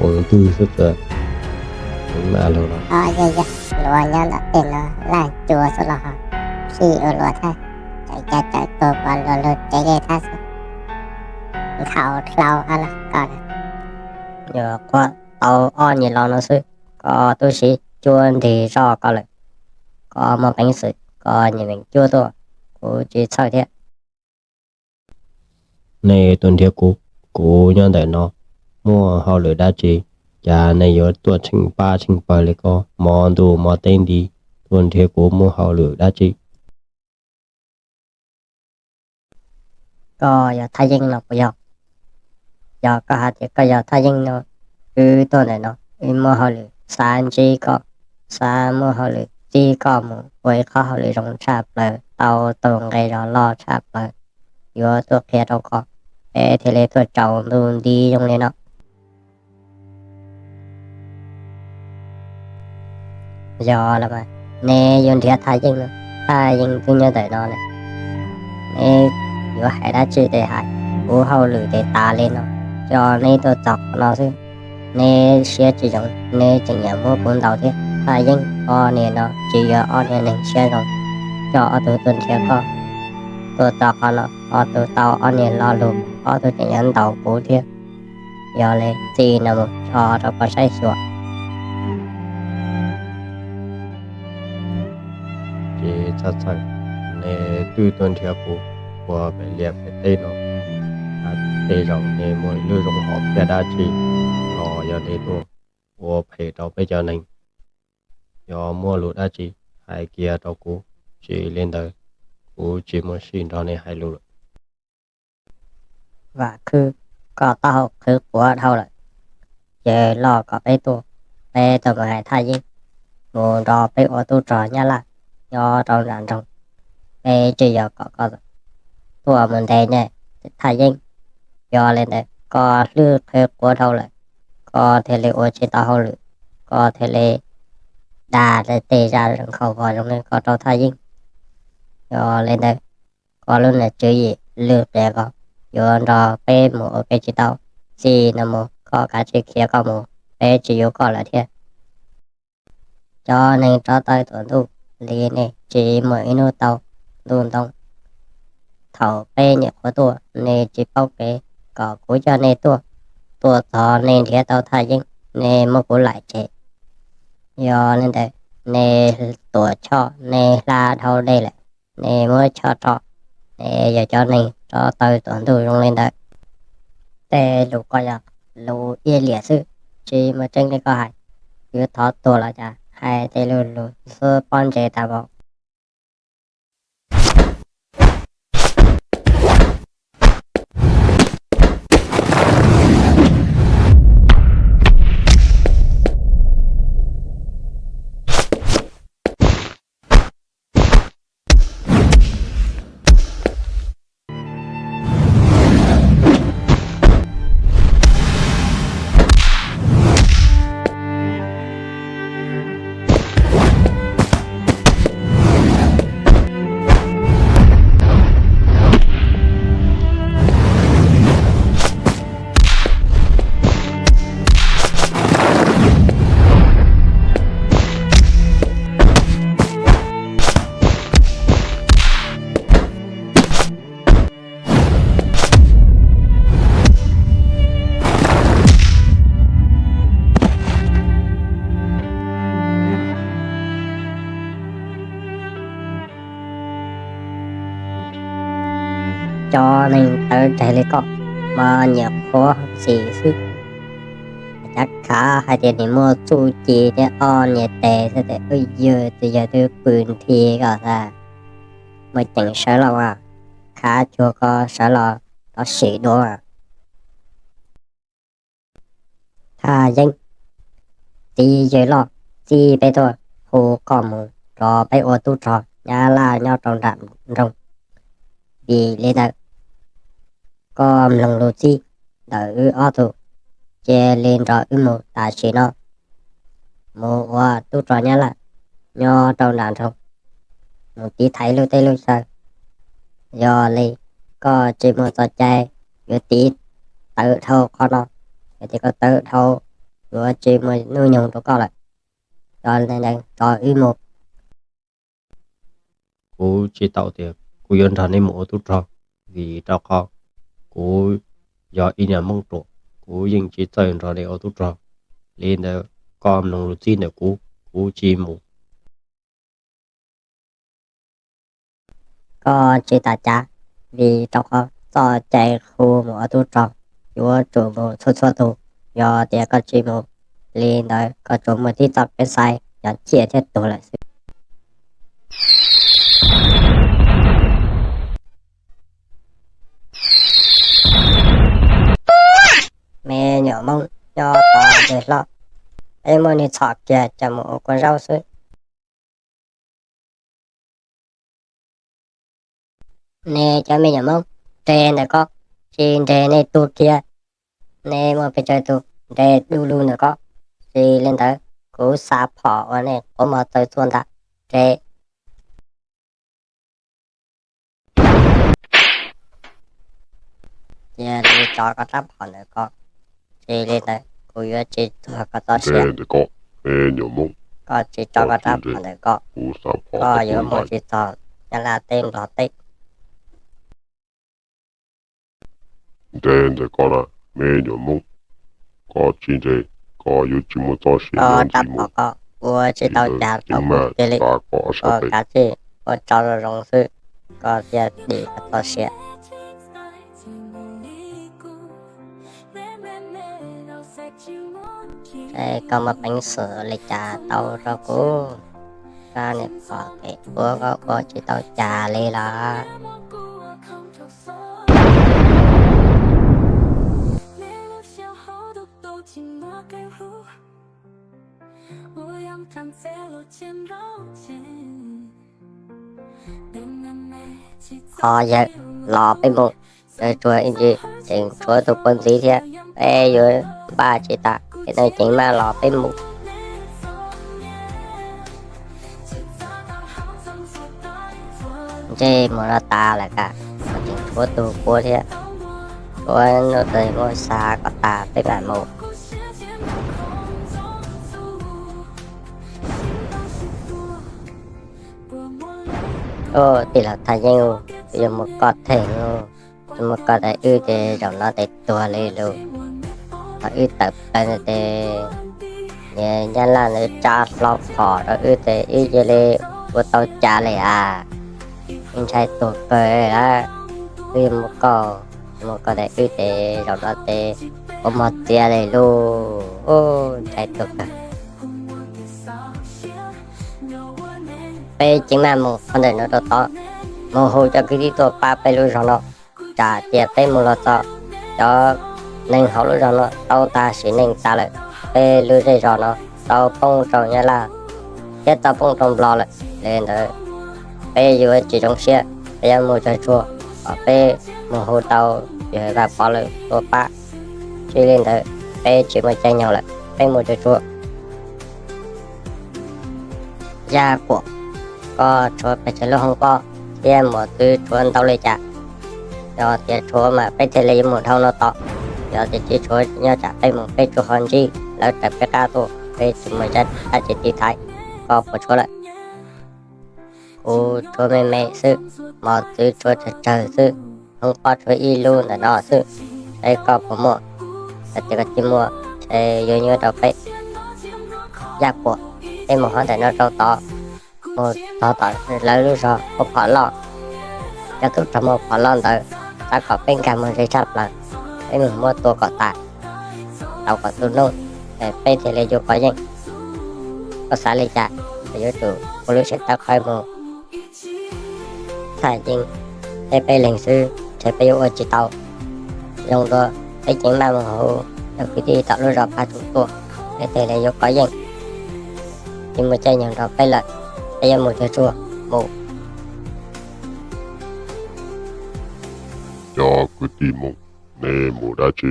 ua ntwg xwb txawm. Mas luag no, luag nyob ntawm tej no laj cua xwb los ho sij ua luag thiab, tseem cav tawm tuag pov luag lug tsev li thiab xwb. Nthaus hlau ho los koj yuav quaj tau ob nyuag lo no xwb, koj tub siv cuab nrig zoj koj lawm, koj muaj peev xwm koj nyiam meem cuab tuaj, kuv tsis txhawj thiab. Nej tuaj nrhiav kuv, kuv nyob ntawm no muaj hauj lwm dab tsi? Cas nej yuav tuaj tsheej pab tsheej pawg li ko, hmo ntuj hmo teb nti tuaj nrhiav kuv muaj hauj lwm dab tsi? Koj yog Thaj Yeeb no puas yog? Yog koj hais tias koj yog Thaj Yeeb no, wb tuaj ntawm no wb muaj hauj lwm xav ntsib koj, xav muaj hauj lwm txib koj mus ua ib qhov hauj lwm zoo tshaj plaws, tau tus nqi zog loj tshaj plaws, yuav tuaj qhia rau koj, peb thiaj li tuaj tsaus ntuj nti zoo li no. Yog los mas, neb yuav nrhiav Thaj Yeeb no, Thaj Yeeb twb nyob ntawm no ne. Neb yuav hais dab tsi tes hais, kuv hauj lwm tes tas li no, coj neb tuaj txog qhov no xwb. Neb siab tsis zoo, neb tseem yuav muab kuv ntaus thiab. Thaj Yeeb ob niag no tsis yog ob niag neeg siab zoo, coj ob tug tuaj nrhiav koj tuaj txog qhov no, ob tug tau ob niag lo lus, ob tug tseem yuav ntaus kuv thiab. Yog li txij no mus tso rau koj saib xyuas. Ces txhob txhawj, neb twb tuaj nrhiav kuv ua pem liaj pem teb no, tej zaum neb muaj lub zoo hom phiaj dab tsi los yog neb tuaj ua phem rau peb cov neeg. Yog muaj lus dab tsi hais kiag rau kuv, tsis li ntawd kuv tsis muaj sij nrog neb hais lus lawm. Vam Khwb, koj taub hau qhwv quav dhau lawm, ces los kom peb tuaj, peb tuaj mus hais Thaj Yeeb mus nrog peb ua tub rog Nyab Laj nyob rau nram nroog. Peb tsis yog kom koj tuaj mus ntes nej Thaj Yeeb. Yog li ntawd koj hlwb qhwv quav dhau lawm, koj thiaj li ua tsis tau hauj lwm, koj thiaj li dag tej zaj nkhaus vos zoo li koj rau Thaj Yeeb. Yog li ntawd koj lub niag tswv yim lwj qias ko, yuav nrog peb mus ua ke tsis tau. Txij no mus koj kav tsij khiav koj mus, peb tsis yuav koj lawm thiab. Cov neeg rov taw tuam ntuj li nej tsis muaj ib hnub tau ntuj ntoo. Thaum peb nyuam qhuav tuaj nej tsis paub kev, kom kuv coj nej tuaj, tuaj txog nej nrhiav tau Thaj Yeeb, nej muab kuv laim tseg. Yog li ntawd nej tuam choj nej hla dhau dej lawm, nej muab choj rau, nej yog cov neeg rov taw tuam ntuj zoo li ntawd. Tej lus ko yog lus iab liam xwb, tsis muaj tseeb li koj hais. Yuav thov tuag los cas hais tej lus lus xwb pob ntseg tag npaum. Cov neeg tawv tseg li koj mas nyiam qhuav ntxim xwb. Cav khav hais tias nws muaj txuj ci thiab ob niag tes xwb tes, yawg twb yog twb pw nthi koj xav. Muaj ceem sawv los as, khav cuag koj sawv los rov sim dua. Thaj Yeeb, txiv yawg loj txib peb tuaj hu koj mus rov peb ua tub rog Nyab Laj nyob rau nram nroog. Vim li ntawd, koj mloog lus txib ntawm wb ob tug, cia li nrog wb mus tam sim no mus ua tub rog Nyab Laj nyob rau nram nroog, mus tiv thaiv lub teb lub chaw. Yog li koj tsis muaj txoj cai yuav tiv tawm dhau qhov no, yog tias koj tawm dhau yuav tsis muaj hnub nyoog rau koj lawm. Cov neeg ntawd tso wb mus. Kuv tsis tau tias kuv yuav nrog nej mus ua tub rog, vim rau qhov kuv yog ib niag Hmoob ruam, kuv yeej tsis txawj nrog nej ua tub rog. Li ntawd koj mloog lus txib ntawm kuv, kuv tsis mus. Koj tsis tas cav, vim rau qhov txoj cai hu mus ua tub rog yuav tsum mus txhua txhua tus. Yog tias koj tsis mus, li ntawd koj tsuas muaj tib txoj kev xaiv yog ciaj thiab tuag lawm xwb. Me nyuam Hmoob nyob tod ntse hlo, peb muab nws txhom kiag coj mus ua kua zaub xwb. Nej cov me nyuam Hmoob, nres ntawm ko, tsis nres nej tuag kiag. Nej muaj pes tsawg tus nres du lug ntawm ko, tsis li ntawd kuv xa phom ua nej quav mog txawv txua ntag. Nres. Cia li tso koj rab phom ntawm ko, tsis li ntawd kuv yuav tsis txuag koj txoj sia. Koj tsis tso koj rab phom ntawm ko, koj yuav mus tsis txog Nyab Laj teb Nplog teb. Nres ntawm ko na, me nyuam Hmoob, koj tsis nres, koj yuav tsis muaj txoj sia nyob ntxiv mus. Koj rab phom ko ua tsis tau cas rau kuv kiag li, koj kav tsij ua tso zoo zoo xwb, koj thiaj dim koj txoj sia. Koj muaj peev xwm li cas tau rau kuv? Koj niam pom kev ua koj ua tsis tau cas li los? Ho yawg, los peb mus, tsuag tsuag ib ntsis tseem tshuav tus puav ntxiv thiab, peb yuav npaj tsis tas, ces nej ceev maj los peb mus. Ntsej muag no tas lawm kam, tseem tshuav tus puav thiab, tshuav hnub twg muab xa kom tas peb mam mus. Tij laug Thaj Yeeb, twb yog muaj koj theej, twb muaj koj tes wb ces zaum no ces tuag li lawm. Ho wb tawm plaws tes Nyab Laj ntawd tsa hlo phom rau wb ces wb cia li ua tau cas li as. Wb ntshai tuag kawg lawm. Wb muaj koj, muaj koj tes wb ces zaum no ces ua mog txiav li lauj. Ntshai tuag kawg. Peb ceev maj mus qhov ntawm no rau tod, mus hu cov kwv tij tuaj pab peb lub zog no. Tsam tias peb mus los txog, cov neeg hauv lub zog no tau tag sim neej tas lawm, peb lub zej zos no tau poob rau Nyab Laj thiab tau poob rau Nplog lawm. Li ntawd peb yuav tsis zoo siab, peb yuav mus tsawg tsuag kom peb mus hu tau yawg Vaj Pov lawv tuaj pab. Tsis li ntawd peb tsis muaj caij nyoog lawm, peb mus tsawg tsuag. Yaj Kuam, koj tshuav pes tsawg lub hoob pob thiab mos txwv tshuav ntau li cas? Yog tias tshuav mas peb thiaj li yuav mus dhau no tod. Yog tias tsis tshuav nyob tsam peb mus peb tsuas ho ntsib lawv raws peb qab tuaj, peb tsis muaj dab tsi tiv thaiv. Koj puas tshuav lawm? Kuv tshuav me me xwb, mos txwv tshuav tsawg tsawg xwb, hoob pob tshuav ib lub ntawm no xwb. Saib koj puas muaj, yog tias koj tsis muaj ces yuav nyuaj rau peb. Yaj Kuam, peb mus qhov ntawm no rau tod, mus txog tom lawv lub zog muaj phom loj. Cov tub rog muaj phom loj ntawd, xav kom peb nkag mus ze tshaj plaws, peb mus muab tua kom tas, tau kom tu noob, peb thiaj li yuav kov yeej. Koj xav li cas? Koj yuav tsum ua lub siab tawv qhawv mus. Thaj Yeeb, peb peb leeg xwb ntshe peb yuav ua tsis tau. Zoo dua peb ceev maj mus hu cov kwv tij tom lub zos pab tsum tuaj, peb thiaj li yuav kov yeej. Tsis muaj caij nyoog nrog peb lawm, peb yuav mus tsawg tsuag mus. Cov kwv tij Hmoob, nej mus dab tsi?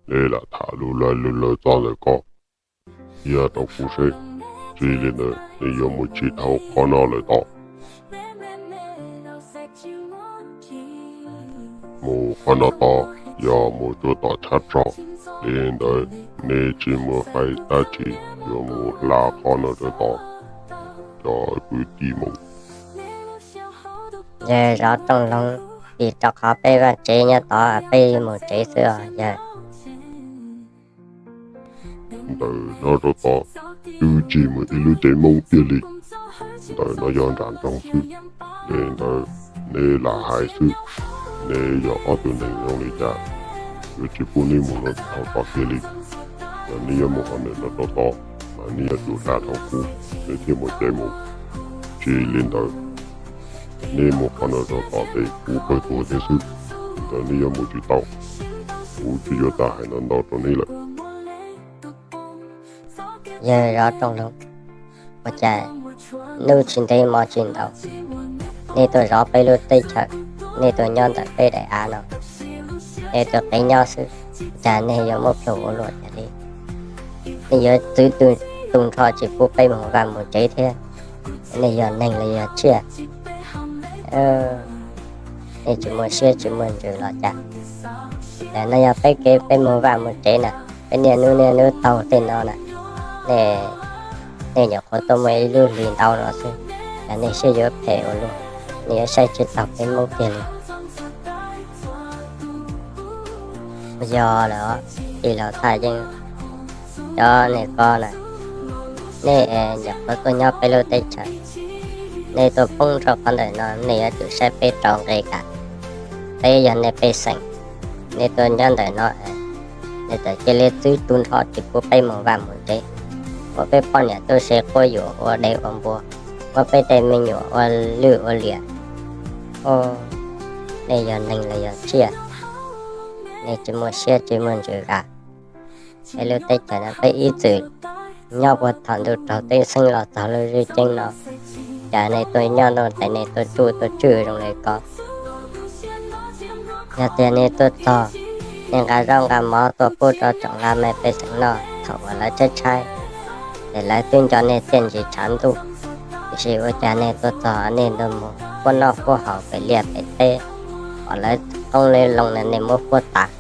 Nej lam tham lus lawv lus lawv txog ntawm ko, qhia rau kuv seb, tsis li ntawd nej yuav mus tsis dhau qhov no lawm tod. Mus qhov no tod yog mus rau tom tshab rog, Li ntawd, nej tsis mus hais dab tsi, yuav mus hla qhov no rau tod, cov kwv tij Hmoob. Yawg zov rooj loog, vim rau qhov peb vaj tsev nyob tod, peb mus tsev xwb os yawg. Ntawm no rau tod twb tsis muaj ib lub tsev Hmoob tiag li. Ntawm no yog nram nroog xwb. Li ntawd, nej lam hais xwb, nej yog ob tug neeg zoo li cas, yuav tsis pub nej mus no tod kiag li. Yog nej yuav mus qhov ntawm no rau tod, mas nej yuav tsum hla dhau kuv, nej thiaj muaj cai mus. Tsis li ntawd, nej mus qhov no rau tod ces kuv pawg tuag thiab xwb. Li ntawd nej yuav mus tsis tau, kuv tsis yuav tau hais ntau ntau rau nej lawm. Yawg zov rooj loog, ua cas hnub tsis ntev hmo tsis ntau, nej tuaj zov peb lub teb chaws, nej tuaj nyob ntawm peb daim av no, nej tuaj qiv nyob xwb, cas nej yuav muab plhu ua luaj tas li? Nej yuav txwv tu nrho tsis pub peb mus vaj mus tsev thiab, nej yog neeg los yog tsiaj? Nej tsis muaj siab tsis muaj ntsws los cas? Ntawm no yog peb kev peb mus vaj mus tsev na, peb niaj hnub niaj hnub taug tej no na, nej nyuam qhuav tuaj muaj ib lub hlis ntau no xwb, cas nej siab yuav phem ua luaj, nej yuav saib tsis taus peb Hmoob tiag li. Yog lawm, tij laug Thaj Yeeb, cov niag ko na, nej nyuam qhuav tuaj nyob peb lub teb chaws, nej tuaj poob rau qhov ntawm no, nej yuav tsum saib peb rau nqe kam. Peb yog nej pej xeem, nej tuaj nyob ntawm no, nej txawm cia li txwv tu nrho tsis pub peb mus vaj mus tsev, muab peb poj niam tub se quab yuam ua dev ua npua, muab peb tej me nyuam ua lwj ua liam. Nej yog neeg los yog tsiaj? Nej tsis muaj siab tsis muaj ntsws li. Peb lub teb chaws no peb ib txwm nyob puag thaum ntuj raug teb xeeb los txog lub zwj ceeb no, cas nej tuaj nyob no ces nej tuaj tsuj tuaj tswj zoo li ko? Yog tias nej tuaj txog, nej nqa zaub nqa mov tuaj pub rau tsoom laj mej pej xeem noj thaum uas lawv tshaib tshaib, ces lawv twb nco nej txiaj ntsig tshav ntuj. Tiam sis ua cas nej tuaj txog nej ntuj mus huab noj huab haus pem liaj pem teb, kom lawv qoob lawv loo no nej muab huab tas,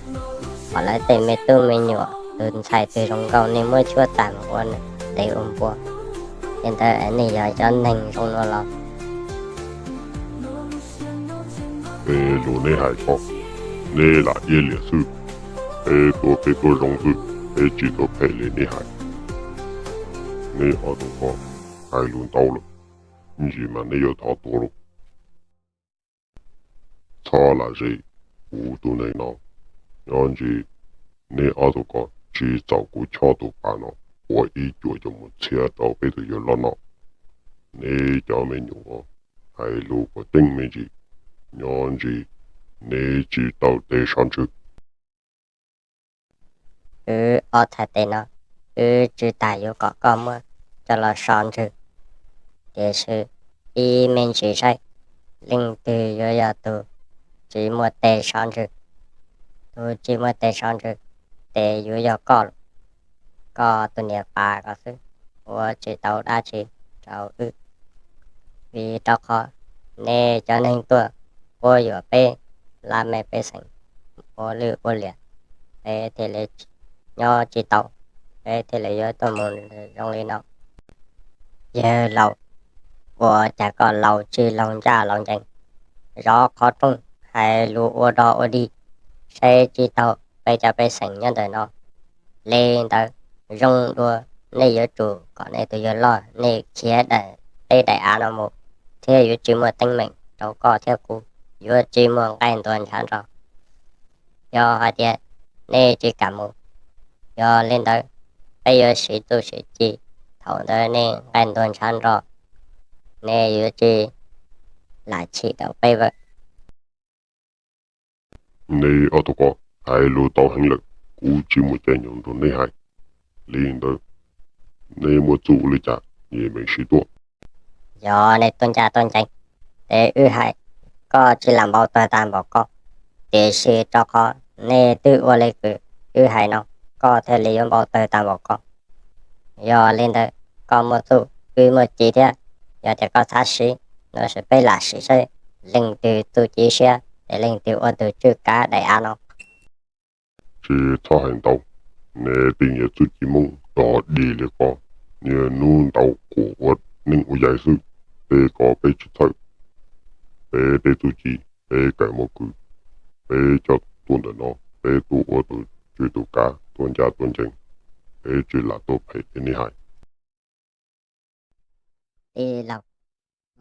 kom lawv tej me tub me nyuam tus ntxhais twg zoo nkauj nej muab tshuab tas mus ua dev ua npua. Li ntawd nej yog cov neeg zoo no los? Peb lus neb hais ko, neb lam iab liam xwb. Peb tuaj peb tuaj zoo xwb, peb tsis tuaj phem li neb hais. Neb ob tug ko hais lus ntau lawm, ib ntsis mas neb yuav thov tuag lauj. Txhob lam zes kuv tus neeg no, nyob ntsis neb ob tug ko tsis txaus kuv chob tus pas no ua ib cuam coj mus txhiab rau peb tus yawg loj noj. Neb cov me nyuam hais lus puas ceeb me ntsis, nyob ntsis neb tsis tau tes sov ntswg. Wb ob txhais tes no, wb tsis tas yuav kom koj muab coj los sov ntswg. Tiam sis ib me ntsis saib, leej twg yuav yog tus tsis muaj tes sov ntswg. Tus tsis muaj tes sov ntswg, ces yuav yog koj, koj tus niam pas ko xwb, ua tsis tau dab tsi rau wb. Vim rau qhov nej cov neeg tuaj quab yuam peb laj mej pej xeem ua lwj ua liam, peb thiaj li nyob tsis tau, peb thiaj li yuav tuaj mus zoo li no. Yawg laus, ua cas koj laus tswj laus ncaj laus ncees, zov qhov rooj hais lus ua dog ua dig, saib tsis taus peb cov pej xeem nyob ntawm no. Li ntawd, zoo dua, nej yuav tsum kom nej tus yawg loj nej khiav daim peb daim av no mus, thiab yuav tsis muaj teeb meem rau koj thiab kuv, yuav tsis muaj nqaij ntuas ntshav nrog. Yog hais tias nej tsis kam mus, yog li ntawd peb yuav siv txuj siv ci, thaum ntawd nej nqaij ntuas ntshav nrog, nej yuav tsis lam chim rau peb lawm. Neb ob tug ko hais lus tau heev lawm, kuv tsis muaj caij nyoog rau neb hais. Li ntawd, neb muaj txuj li cas es meem siv tuaj. Yog nej tuaj ncaj tuaj ncees, ces wb hais, koj tsis lam npau taws tag npaum koj. Tiam sis rau qhov nej twb ua li kws wb hais no, koj thiaj li yuav npau taws tag npaum koj. Yog li ntawd, koj muaj txuj, wb muaj ci thiab. Yog tias koj xav siv, no ces peb lam siv saib leej twg txuj ci siab ces leej twg ua tus tswj kav daim av no. Tsis txhob hais ntau, Neb tej niag txuj ci Hmoob dog dig li ko, niaj hnub ntaus quas ua neeb ua yaig xwb, tej ko peb tsis txhawj. Peb tej txuj ci peb kawm mus kwv, peb coj tuaj ntawm no, peb tuaj ua tus tswv tus kav, tuaj ncaj tuaj ncees, peb tsis lam tuaj phem li neb hais. Tij laug,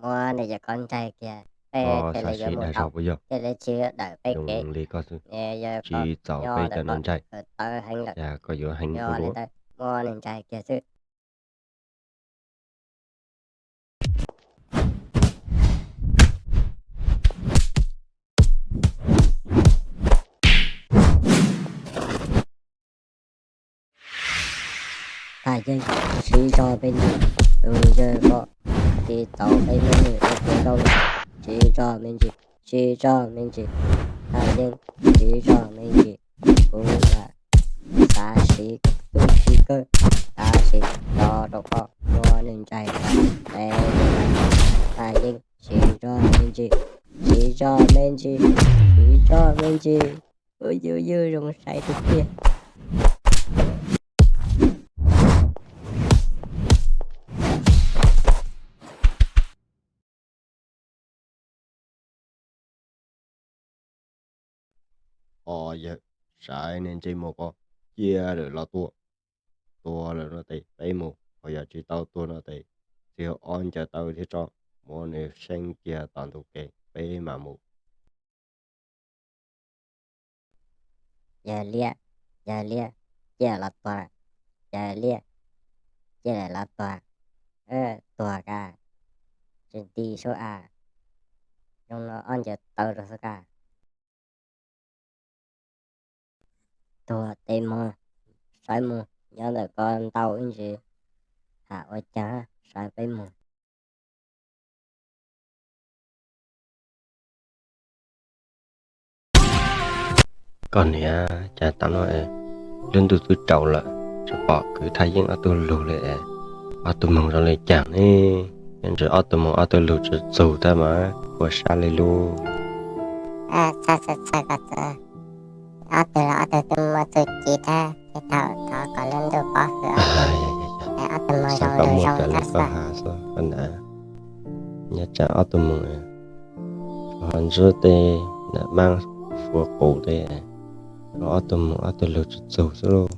muab nws cov khaub ncaig kiag, peb thiaj li yuav mus tau, thiaj li tsis dawm peb kev li ko xwb. Tsis txaus peb cov khaub ncaig, cas koj yuav heev ua luaj. Muab nws ncaig kiag xwb. Thaj Yeeb, siv zog me ntsis, tus yawg ko tsis txaus peb muab nws ua tus nrauj li. Siv zog me ntsis, siv zog me ntsis, Thaj Yeeb, siv zog me ntsis. Kuv lam xav siv txuj ci kawg, tab sis tso rau koj muab nws ncaig tau peb tus lawm. Thaj Yeeb, siv zog me ntsis, siv zog me ntsis, siv zog me ntsis. Ua yus yus zoo sai tiag tiag. Os yawg, saib nej ntsej muag ko, cia lawm los tuag. Tuag lawm no tes peb mus, ho yog tsis tau tuag no tes txij hauv ob ncaws taw thiab tso, muab nws seeb kiag tom ntug kev peb mam mus. Yawg liab, yawg liab, cia los tuag, yawg liab, cia los tuag, tuag ka, tsis nti sub a, zoo no ob ncaws taw rau xwb ka. Tuag tes mog, sawv mus, nyob ntawm ko ntau ib ntsis, tham ua cas, sawv peb mus. Koj niam, cas tam no lub ntuj twb tsaus lawm, tsis pom kwv Thaj Yeeb ob tug lug li es, ob tug moog zoo li cas ne? Ntshe ob tug moog ob tug lug tsis txug thiab mas, ua sab li lub. Ob tug los ob tug twb muaj txuj ci thiab, tej thaum thov kom lub ntuj pov hwm ob tug, ob tug moog zoo li koj has xwb koj niam. Nyob tsam ob tug moog ho ntsib tej nam maab fuav qus tej, ob tug moog ob tug lug tsis txug xwb lauj.